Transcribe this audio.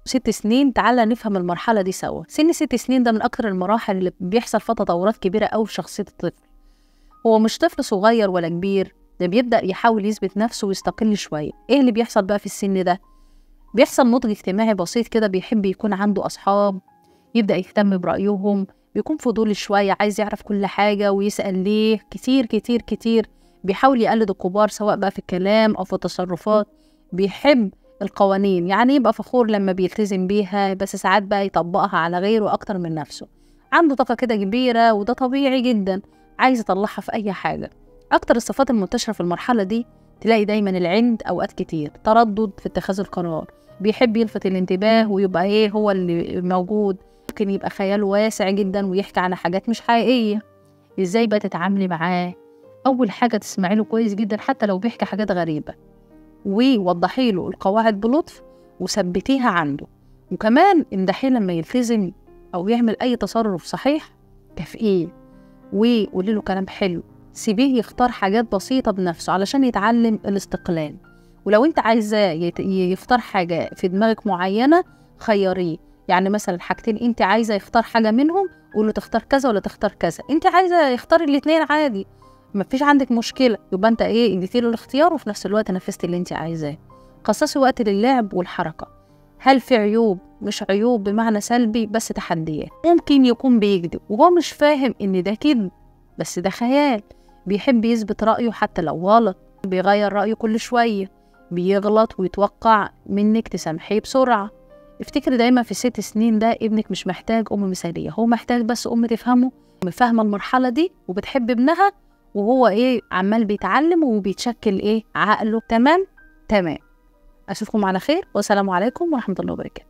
6 سنين، تعالى نفهم المرحلة دي سوا. سن 6 سنين ده من أكتر المراحل اللي بيحصل فيها تطورات كبيرة أوي في شخصية الطفل. هو مش طفل صغير ولا كبير، ده بيبدأ يحاول يثبت نفسه ويستقل شوية. إيه اللي بيحصل بقى في السن ده؟ بيحصل نضج اجتماعي بسيط كده، بيحب يكون عنده أصحاب، يبدأ يهتم برأيهم، بيكون فضولي شوية، عايز يعرف كل حاجة ويسأل ليه كتير كتير كتير، بيحاول يقلد الكبار سواء بقى في الكلام أو في التصرفات، بيحب القوانين، يعني يبقى فخور لما بيلتزم بيها، بس ساعات بقى يطبقها على غيره أكتر من نفسه. عنده طاقة كده كبيرة وده طبيعي جدا، عايز يطلعها في أي حاجة. أكتر الصفات المنتشرة في المرحلة دي تلاقي دايما العند، أوقات كتير تردد في اتخاذ القرار، بيحب يلفت الانتباه ويبقى إيه هو اللي موجود، ممكن يبقى خياله واسع جدا ويحكي عن حاجات مش حقيقية. إزاي بقى تتعاملي معاه؟ أول حاجة تسمعي له كويس جدا حتى لو بيحكي حاجات غريبة، ووضحي له القواعد بلطف وثبتيها عنده، وكمان امدحيه لما يلتزم أو يعمل أي تصرف صحيح، كافئيه وقولي له كلام حلو، سيبيه يختار حاجات بسيطة بنفسه علشان يتعلم الاستقلال. ولو انت عايزاه يختار حاجة في دماغك معينة خيرية، يعني مثلا حاجتين انت عايزة يختار حاجة منهم، قوله تختار كذا ولا تختار كذا، انت عايزة يختار الاتنين عادي، مفيش عندك مشكلة، يبقى انت ايه اديتي له الاختيار وفي نفس الوقت نفذتي اللي انت عايزاه. خصصي وقت للعب والحركة. هل في عيوب؟ مش عيوب بمعنى سلبي، بس تحديات. ممكن يكون بيكذب وهو مش فاهم ان ده كذب، بس ده خيال. بيحب يثبت رأيه حتى لو غلط، بيغير رأيه كل شوية، بيغلط ويتوقع منك تسامحيه بسرعة. افتكري دايما في 6 سنين ده ابنك مش محتاج أم مثالية، هو محتاج بس أم تفهمه، فاهمة المرحلة دي وبتحب ابنها، وهو ايه عمال بيتعلم وبيتشكل ايه عقله. تمام تمام. أشوفكم على خير، والسلام عليكم ورحمة الله وبركاته.